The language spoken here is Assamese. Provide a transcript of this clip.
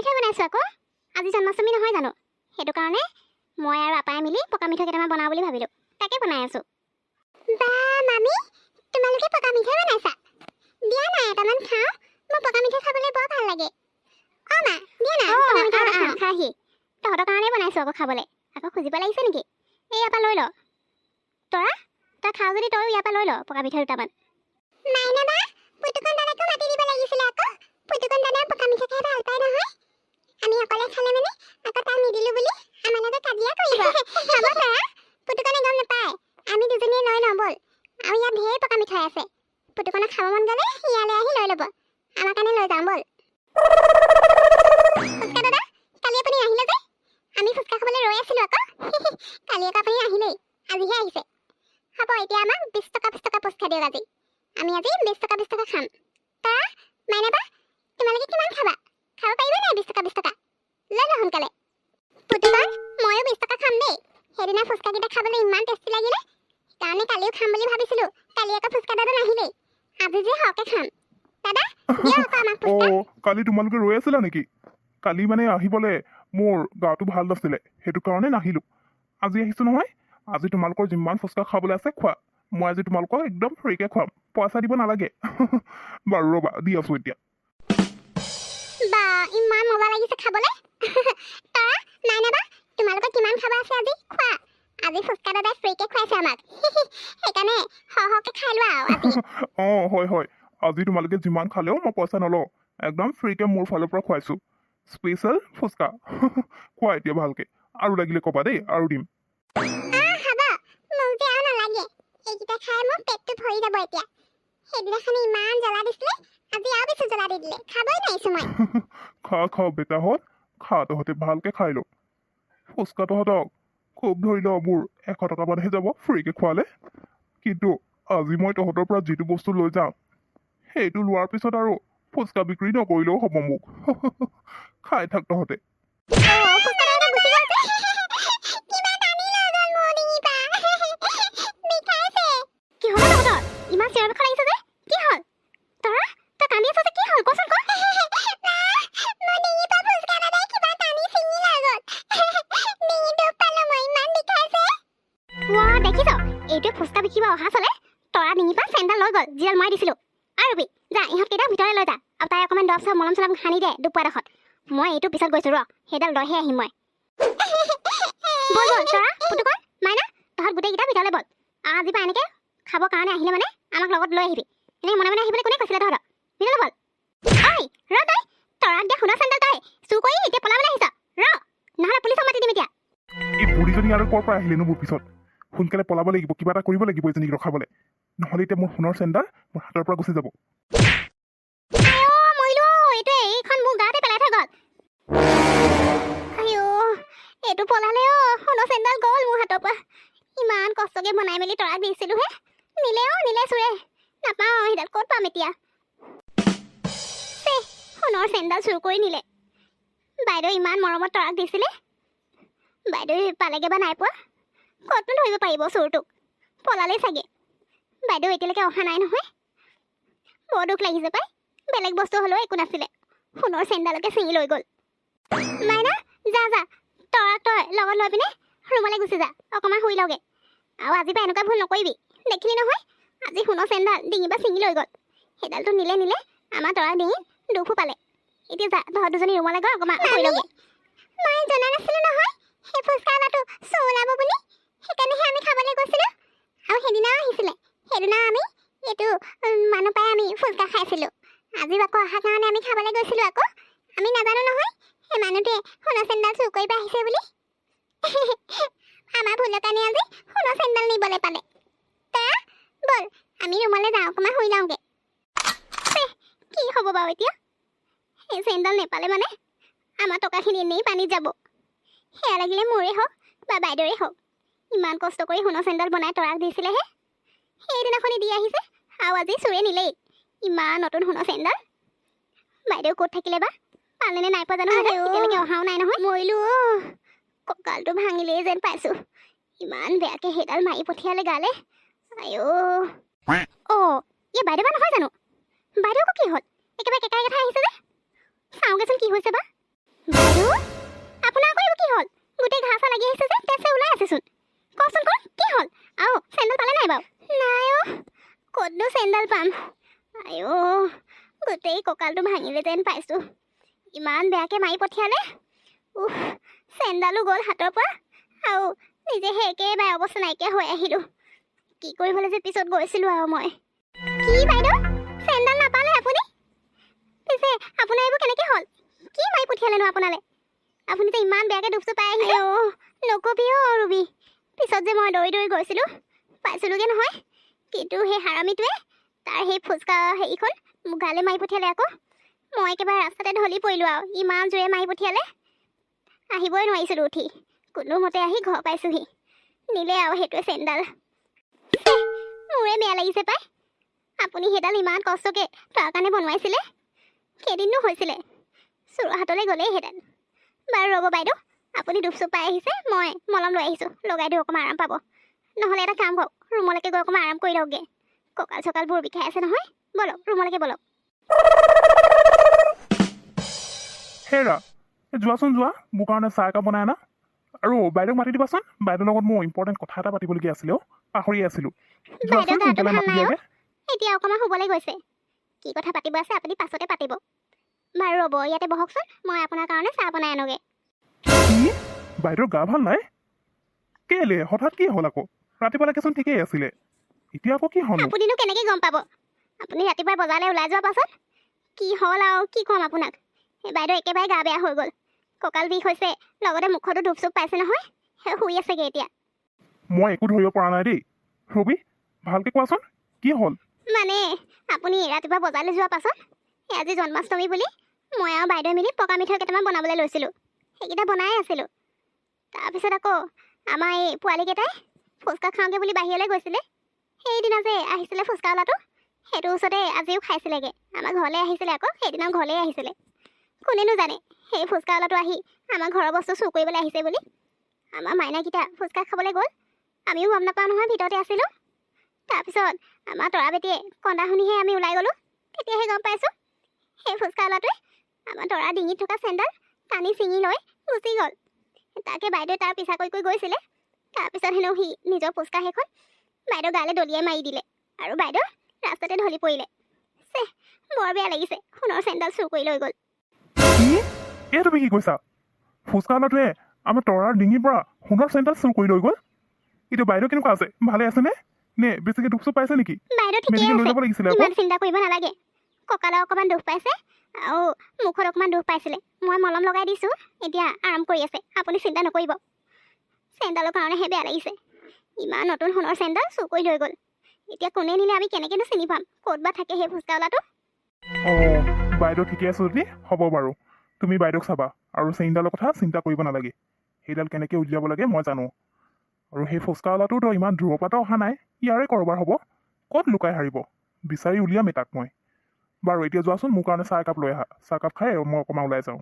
মিঠাই বনাইছোঁ আকৌ। আজি জন্মাষ্টমী নহয় জানো? সেইটো কাৰণে মই আৰু আপাই মিলি পকা মিঠাই কেইটামান বনাওঁ বুলি ভাবিলোঁ, তাকে বনাই আছোঁ। বা মামী, তোমালোকে পকা মিঠাই বনাইছা? দিয়া না, এটামান খাওঁ। মোৰ পকা মিঠাই খাবলৈ বৰ ভাল লাগে। অ' মা, দিয়া না, পকা মিঠাই এটা খাওঁ। খাহি, তহঁতৰ কাৰণেই বনাইছোঁ আকৌ। খাবলৈ আকৌ খুজিব লাগিছে নেকি? এই ইয়াৰ পৰা লৈ ল। তৰা, তই খাওঁ যদি তয়ো ইয়াৰ পৰা লৈ ল পকা মিঠাই দুটামান। মাইনা বা, পুতুকন দাদাকো মাতি দিব লাগিছিলে আকৌ। পুতুকন দাদাই পকা মিঠাই খাই ভাল পায় নহয়। আমি অকলে খালে মানে আকৌ তাক নিদিলো বুলি আমাৰ লগত কাজিয়া কৰিব। হ'ব তৰা, পুতুকনে গম নাপায়। আমি দুজনীয়ে লৈ লওঁ ব'ল। আৰু ইয়াত ঢেৰ পকা মিঠাই আছে। পুতুকনক খাব মন গ'লে ইয়ালৈ আহি লৈ ল'ব। আমাৰ কাৰণে লৈ যাওঁ ব'ল। ফুচকা দাদা, কালি আপুনি নাহিলে যে? আমি ফুচকা খাবলৈ ৰৈ আছিলোঁ আকৌ। কালি আকৌ আপুনি নাহিলেই, আজিহে আহিছে। হ'ব, এতিয়া আমাক 20 টকা 20 টকা ফুচকা দিয়ক আজি। আমি আজি 20 টকা 20 টকা খাম। তৰা, মাইনা বা, তোমালোকে কিমান খাবা? খাব পাৰিবা নাই 20 টকা 20 টকা? লৈ লোৱা সোনকালে। পুতুকন, ময়ো 20 টকা খাম দেই। সেইদিনা ফুচকাকেইটা খাবলৈ ইমান টেষ্টি লাগিলে, সেইকাৰণে কালিও খাম বুলি ভাবিছিলোঁ। কালি আকৌ ফুচকা দাদা নাহিলেই, আজি যে সৰহকে খাম। দাদা, দিয়ক আকৌ আমাক ফুচকা। অ', কালি তোমালোকে ৰৈ আছিলা নেকি? কালি মানে আহিবলৈ মোৰ গাটো ভাল নাছিলে, সেইটো কাৰণে নাহিলোঁ। আজি আহিছোঁ নহয়। আজি তোমালোকৰ যিমান ফুচকা খাবলৈ আছে খোৱা। মই আজি তোমালোকক একদম ফ্ৰীকে খুৱাম, পইচা দিব নালাগে। বাৰু, ৰ'বা, দি আছোঁ এতিয়া। বা, ইমান মজা লাগিছে খাবলৈ। তৰা, মাইনা বা, তোমালোকৰ কিমান খাব আছে আজি খোৱা। আজি ফুচকা দাদাই ফ্ৰীকে খুৱাইছে আমাক, সেইকাৰণে সৰহ সৰহকে খাই লোৱা আৰু আজি। অঁ, হয় হয়, আজি তোমালোকে যিমান খালেও মই পইচা নলওঁ। একদম ফ্ৰীকে মোৰ ফালৰ পৰা খুৱাইছোঁ, স্পেচিয়েল ফুচকা। খোৱা এতিয়া ভালকে, আৰু লাগিলে ক'বা দেই, আৰু দিম। আহ, হ'ব, মোক যে আৰু নালাগে। এইকেইটা খাই মোৰ পেটটো ভৰি যাব এতিয়া। সেইদিনাখনি ইমান জ্বলা দিছিলে, আজি আৰু বেছি জ্বলা দি দিলে, খাবই নোৱাৰিছোঁ মই। খা খা বেটাহঁত, খা। তহঁতে ভালকে খাই ল ফুচকা। তহঁতক খুব ধৰি ল মোৰ 100 টকামানহে যাব ফ্ৰীকে খোৱালে। কিন্তু আজি মই তহঁতৰ পৰা যিটো বস্তু লৈ যাম, সেইটো লোৱাৰ পিছত আৰু ফুচকা বিক্ৰী নকৰিলেও হ'ব মোক। খাই থাক তহঁতে। অ', ফুচকা দাদা গুচি গ'ল যে। কিবা টানি লৈ গ'ল মোৰ ডিঙিৰ পৰা। বিষাইছে। কি হ'ল তহঁতৰ? ইমান চিঞৰ বাখৰ লাগিছে যে, কি হ'ল? তৰা, তই কান্দি আছ যে, কি হ'ল কচোন ক। মোৰ ডিঙিৰ পৰা ফুচকা দাদাই কিবা টানি ছিঙি লৈ গ'ল। ডিঙি দুখ পালো মই, ইমান বিষাইছে। ৱা, দেখিছ, এইটোৱে ফুচকা বিকিব অহা চলে তৰা ডিঙিৰ পৰা চেণ্ডেল লৈ গ'ল, যিডাল মই দিছিলোঁ। আৰু ৰুবি, যা, ইহঁতকেইটা ভিতৰলৈ লৈ যা আৰু তাই অকণমান দৰৱ চৰৱ মলম চলম সানি দে দুপোৱাডোখৰত। মই এইটো পিছত গৈছোঁ ৰ, সেইডাল লৈহে আহিম মই। ব'ল ব'ল তৰা, পুতুকন, মাইনা, তহঁত গোটেইকেইটা ভিতৰলৈ ব'ল। আৰু আজিৰ পৰা এনেকৈ খাবৰ কাৰণে আহিলে মানে আমাক লগত লৈ আহিবি। এনেই মনে মনে আহিবলৈ কোনে কৈছিলে তহঁতক? ভিতৰলৈ ব'ল। ঐ ৰ, তই তৰাক দিয়া সোণৰ চেণ্ডেল তই চুৰ কৰি এতিয়া পলাবলৈ আহিছ? ৰ, নহ'লে পুলিচক মাতি দিম এতিয়া। এই বুঢ়ীজনী আৰু ক'ৰ পৰা আহিলেনো মোৰ পিছত? সোনকালে পলাব লাগিব, কিবা এটা কৰিব লাগিব এইজনীক ৰখাবলৈ। নহ'লে এতিয়া মোৰ সোণৰ চেণ্ডেল মোৰ হাতৰ পৰা গুচি যাব। আইঅ, মৰিলো অ, এইটোৱে এইখন মোৰ গাতে পেলাই থৈ গ'ল। আইঅ, এইটো পলালে অ, সোণৰ চেণ্ডেল গ'ল মোৰ হাতৰ পৰা। ইমান কষ্টকে বনাই মেলি তৰাক দিছিলো হে, নিলে অ, নিলে চোৰে। নাপাওঁ সেইডাল, ক'ত পাম এতিয়া? ছে, সোণৰ চেণ্ডেল চুৰ কৰি নিলে। বাইদেউ ইমান মৰমত তৰাক দিছিলে, বাইদেউ পালেগে বা নাই পোৱা? ক'তনো ধৰিব পাৰিব চোৰটোক? পলালেই চাগে। বাইদেউ এতিয়ালৈকে অহা নাই নহয়। বৰ দুখ লাগিছে পাই। বেলেগ বস্তু হ'লেও একো নাছিলে, সোণৰ চেণ্ডালকে ছিঙি লৈ গ'ল। মাইনা, যা যা, তৰাক তই লগত লৈ পিনে ৰুমলৈ গুচি যা, অকণমান শুই লগে। আৰু আজিৰ পৰা এনেকুৱা ভুল নকৰিবি। দেখিলি নহয়, আজি সোণৰ চেণ্ডাল ডিঙিৰ পৰা ছিঙি লৈ গ'ল। সেইডালটো নিলে নিলে, আমাৰ তৰা ডিঙিত দুখো পালে। এতিয়া যা, তহঁত দুজনী ৰুমলৈ গৈ অকণমান শুই লগে। মই জনা নাছিলোঁ নহয় সেই ফুচকাৱালাটো চোৰ ওলাব বুলি, সেইকাৰণেহে আমি খাবলৈ গৈছিলোঁ। আৰু সেইদিনাও আহিছিলে, সেইদিনা আমি এইটো মানুহ পাই আমি ফুচকা খাইছিলোঁ। আজি আকৌ অহাৰ কাৰণে আমি খাবলৈ গৈছিলোঁ আকৌ। আমি নাজানো নহয় সেই মানুহটোৱে সোণৰ চেণ্ডাল চুৰ কৰিব আহিছে বুলি। আমাৰ ভুলৰ কাৰণে আজি সোণৰ চেণ্ডাল নিবলৈ পালে। তৰা, ব'ল, আমি ৰুমলৈ যাওঁ, অকণমান শুই লওঁগৈ। কি হ'ব বাৰু এতিয়া? সেই চেণ্ডাল নেপালে মানে আমাৰ টকাখিনি এনেই পানীত যাব। সেয়া লাগিলে মোৰে হওক বা বাইদেউৰে হওক। ইমান কষ্ট কৰি সোণৰ চেণ্ডাল বনাই তৰাক দিছিলেহে, সেইদিনাখনি দি আহিছে আৰু আজি চোৰে নিলেই ইমান নতুন সোণৰ চেণ্ডাল। বাইদেউ ক'ত থাকিলে বা? পালেনে নাই পোৱা জানো সেইডাল? এতিয়ালৈকে অহাও নাই নহয়। মৰিলো অ', কঁকালটো ভাঙিলেই যেন পাইছোঁ। ইমান বেয়াকে সেইডাল মাৰি পঠিয়ালে গালে। আইঅ, অ', এই বাইদেউ বা নহয় জানো? বাইদেউ আকৌ কি হ'ল? একেবাৰে কেঁকাই কেঁথাই আহিছে যে, চাওঁগেচোন কি হৈছে বা। ক'তনো চেইনডাল পাম? আইঅ, গোটেই কঁকালটো ভাঙিলে যেন পাইছোঁ। ইমান বেয়াকৈ মাৰি পঠিয়ালে। উফ, চেইনডালো গ'ল হাতৰ পৰা আৰু নিজেহে একেবাৰে অৱস্থা নাইকিয়া হৈ আহিলোঁ। কি কৰিবলৈ যে পিছত গৈছিলোঁ আৰু মই। কি বাইদেউ, চেইনডাল নাপালে আপুনি? পিছে আপোনাৰ এইবোৰ কেনেকৈ হ'ল? কি মাৰি পঠিয়ালেনো আপোনালে? আপুনি যে ইমান বেয়াকৈ দুখ পাই আহিলে। অ' নকবি অ' ৰুবি, পিছত যে মই দৌৰি দৌৰি গৈছিলোঁ, পাইছিলোঁগৈ নহয়, কিন্তু সেই হাৰামীটোৱে তাৰ সেই ফুচকা হেৰিখন মোক গালে মাৰি পঠিয়ালে আকৌ। মই একেবাৰে ৰাস্তাতে ঢলি পৰিলোঁ আৰু ইমান জোৰে মাৰি পঠিয়ালে, আহিবই নোৱাৰিছিলোঁ উঠি। কোনোমতে আহি ঘৰ পাইছোঁহি। নিলে আৰু সেইটোৱে চেইনডাল। ছেহ, মোৰে বেয়া লাগিছে পাই। আপুনি সেইডাল ইমান কষ্টকৈ তাৰ কাৰণে বনোৱাইছিলে। কেইদিননো হৈছিলে, চোৰৰ হাতলৈ গ'লেই সেইডাল। বাৰু ৰ'ব বাইদেউ, আপুনি দুখ চুখ পাই আহিছে, মই মলম লৈ আহিছোঁ, লগাই দিওঁ, অকণমান আৰাম পাব। নহ'লে এটা কাম কৰক, ৰুমলৈকে গৈ অকণমান আৰাম কৰি লওকগৈ। কঁকাল চকালবোৰ বিষাই আছে নহয়। ব'লক, ৰুমলৈকে ব'লক। হেৰা, এই যোৱাচোন যোৱা, মোৰ কাৰণে চাহ একাপ বনাই আনা আৰু বাইদেউক মাতি দিবাচোন। বাইদেউৰ লগত মোৰ ইম্পৰ্টেণ্ট কথা এটা পাতিবলগীয়া আছিলে অ', পাহৰি আছিলোঁ। বাইদেউ যোৱাচোন, গাটো সোনকালে ভাল মাতি নাই অ'। দিয়াগে। এতিয়া অকণমান শুবলৈ গৈছে। কি কথা পাতিব আছে আপুনি পাছতে পাতিব। বাৰু ৰ'ব, ইয়াতে বহকচোন, মই আপোনাৰ কাৰণে চাহ বনাই আনোগৈ। কি, বাইদেউৰ গা ভাল নাই? কেলে, হঠাৎ কি হ'ল আকৌ? ৰাতিপুৱালৈকেচোন ঠিকেই আছিলে, এতিয়া আকৌ কি হ'লনো? আপুনিনো কেনেকৈ গম পাব? আপুনি ৰাতিপুৱাই বজাৰলৈ ওলাই যোৱাৰ পাছত কি হ'ল আৰু কি ক'ম আপোনাক। এই বাইদেউ একেবাৰে গা বেয়া হৈ গ'ল, কঁকাল বিষ হৈছে, লগতে মুখতো দুখ চুখ পাইছে নহয়, সেই শুই আছেগৈ এতিয়া। মই একো ধৰিব পৰা নাই দেই ৰবি, ভালকে কোৱাচোন কি হ'ল? মানে আপুনি ৰাতিপুৱা বজাৰলৈ যোৱাৰ পাছত, এই আজি জন্মাষ্টমী বুলি মই আৰু বাইদেৱে মিলি পকা মিঠৈ কেইটামান বনাবলৈ লৈছিলোঁ। সেইকেইটা বনাই আছিলোঁ। তাৰপিছত আকৌ আমাৰ এই পোৱালীকেইটাই ফুচকা খাওঁগৈ বুলি বাহিৰলৈ গৈছিলে। সেইদিনা যে আহিছিলে ফুচকাৱালাটো, সেইটোৰ ওচৰতে আজিও খাইছিলেগৈ। আমাৰ ঘৰলৈ আহিছিলে আকৌ, সেইদিনা ঘৰলৈ আহিছিলে। কোনেনো জানে সেই ফুচকাৱালাটো আহি আমাৰ ঘৰৰ বস্তু চুৰ কৰিবলৈ আহিছে বুলি। আমাৰ মাইনাকেইটা ফুচকা খাবলৈ গ'ল, আমিও গম নাপাওঁ নহয়, ভিতৰতে আছিলোঁ। তাৰপিছত আমাৰ তৰা বেটীয়ে কন্দা শুনিহে আমি ওলাই গ'লোঁ। তেতিয়াহে গম পাইছোঁ সেই ফুচকাৱালাটোৱে আমাৰ তৰা ডিঙিত থকা চেইনডাল টানি ছিঙি লৈ গুচি গ'ল। তাকে বাইদেৱে তাৰ পিছা কৰি কৰি গৈছিলে। তাৰপিছত হেনো সি নিজৰ ফুচকা সেইখন বাইদেউ গালৈ দলিয়াই মাৰি দিলে আৰু বাইদেউ ৰাস্তাতে ঢলি পৰিলে। চেহ, বৰ বেয়া লাগিছে, সোণৰ চেইনডাল চুৰ কৰি লৈ গ'ল। কি? এই তুমি কি কৈছা? ফুচকাৱালাটোৱে আমাৰ তৰাৰ ডিঙিৰ পৰা সোণৰ চেইনডাল চুৰ কৰি লৈ গ'ল? এতিয়া বাইদেউ কেনেকুৱা আছে? ভালে আছেনে নে বেছিকৈ দুখ চুখ পাইছে নেকি? বাইদেউ ঠিকেই মেডিকেল লৈ আছে। যাব লাগিছিলে আকৌ। ইমান চিন্তা কৰিব নালাগে। কঁকালত অকণমান দুখ পাইছে আৰু মুখত অকণমান দুখ পাইছিলে। মই মলম লগাই দিছোঁ, এতিয়া আৰাম কৰি আছে। আপুনি চিন্তা নকৰিব। চেইনডালৰ কাৰণেহে বেয়া লাগিছে। ইমান নতুন সোণৰ চেইনডাল চুৰ কৰি লৈ গ'ল। এতিয়া কোনে নিলে আমি কেনেকৈনো চিনি পাম? ক'ত বা থাকে সেই ফুচকাৱালাটো। অঁ, বাইদেউ ঠিকে আছে যদি হ'ব বাৰু। তুমি বাইদেউক চাবা আৰু চেইনডালৰ কথা চিন্তা কৰিব নালাগে। সেইডাল কেনেকৈ উলিয়াব লাগে মই জানো। আৰু সেই ফুচকাৱালাটোতো ইমান দূৰৰ পৰাতো অহা নাই, ইয়াৰে ক'ৰবাৰ হ'ব। ক'ত লুকাই হাৰিব, বিচাৰি উলিয়ামেই তাক মই। বাৰু এতিয়া যোৱাচোন, মোৰ কাৰণে চাহ একাপ লৈ আহা। চাহকাপ খাই মই অকণমান ওলাই যাওঁ।